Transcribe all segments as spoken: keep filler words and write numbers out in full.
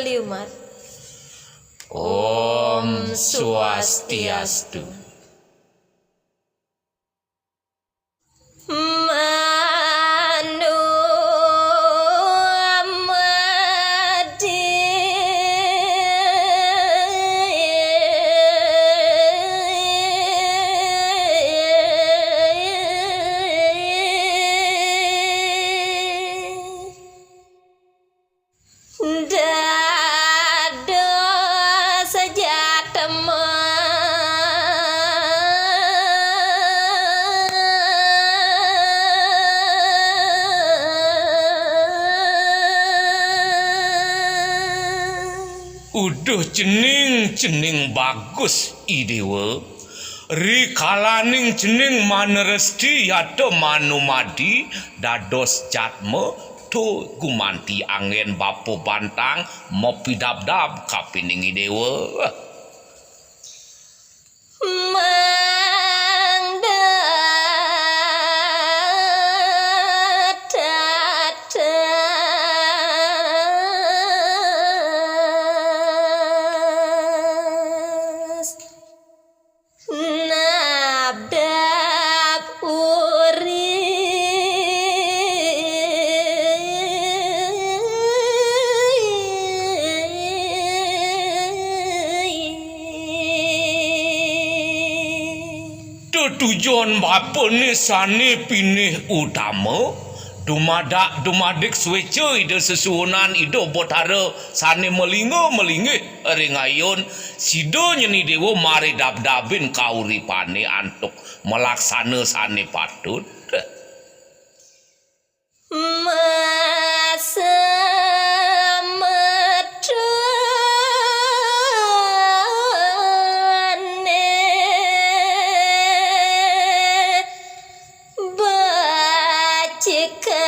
Liumar. Om Swastiastu. Manumadi. Dados jatema. Uduh cening, cening bagus, I Déwa. Rikalaning cening maneresti yata manumadi dados jatma, to gumanti anggen bapa bantang mapidabdab kapining I Déwa. Mangda tatas. Nabdab uri. Tetujon bapané sané pinih utama, dumadak dumadik suéca Ida Sesuhunan Ida Betara sané malingga malinggih ring ayun, sida nyeni déwa maridabdabin kauripané antuk malaksana sané patut. Masemetoné bacika.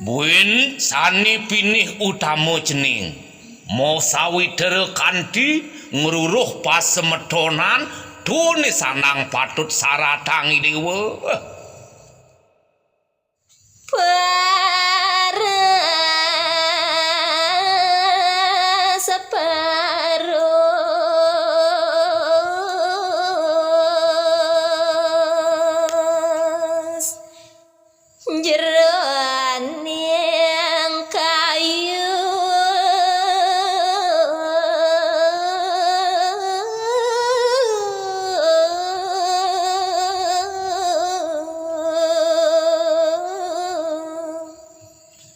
Buin sané pinih utama cening, masawitra kanti ngruruh pasemetonan, to né sandang patut saratang I Déwa. Paras, paras jeroning kayu.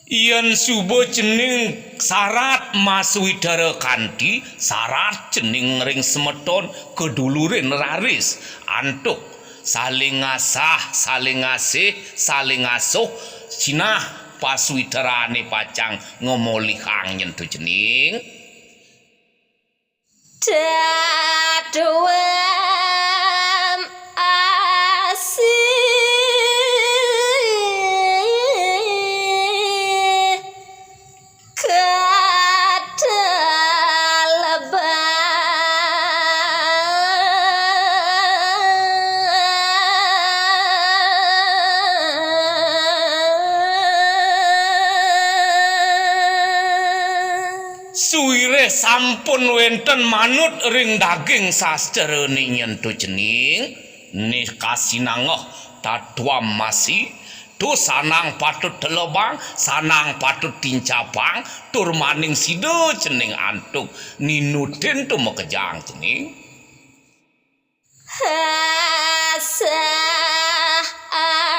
Yén suba cening sarat masawitra kanti, sarat cening ring semeton kadulurin raris, antuk saling ngasah, saling ngasih, saling ngasuh, sinah pasuitrané pacang ngamolihang nyentu cening. Tatuam asih katalebang. Sawiréh sampun wénten manut ring daging sastrané nyentu cening, né kasinanggeh tatuam asih, to sandang patut telebang, sandang patut tincapang, tur maning sida cening antuk ninutin to makejang cening. Asah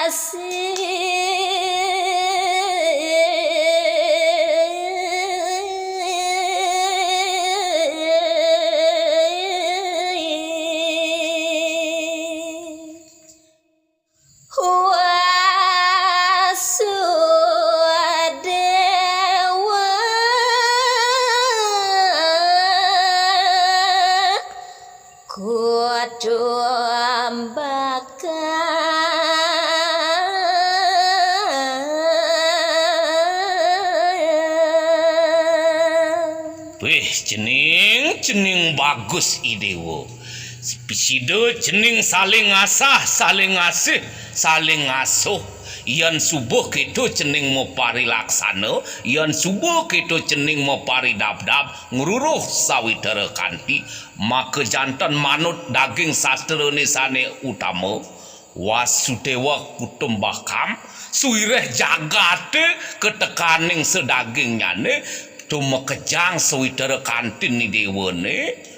asih. Wasudewa kutumbaka. Wih, cening, cening bagus, I Déwa. Sida cening saling ngasah, saling ngasih, saling ngasuh. Yan suba kita cening maparilaksana, yan suba kita cening maparidabdab, ngruruh sawitra kanti, maka janten manut daging sastrane sane utama. Wasudewa Kutumbakam, suireh jagate katekaning sadagingnyane, tumakejang sawitra kantin ni dewane.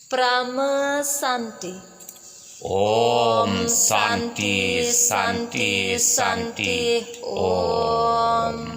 Parama Santi. Om Santi, Santi, Santi, Om.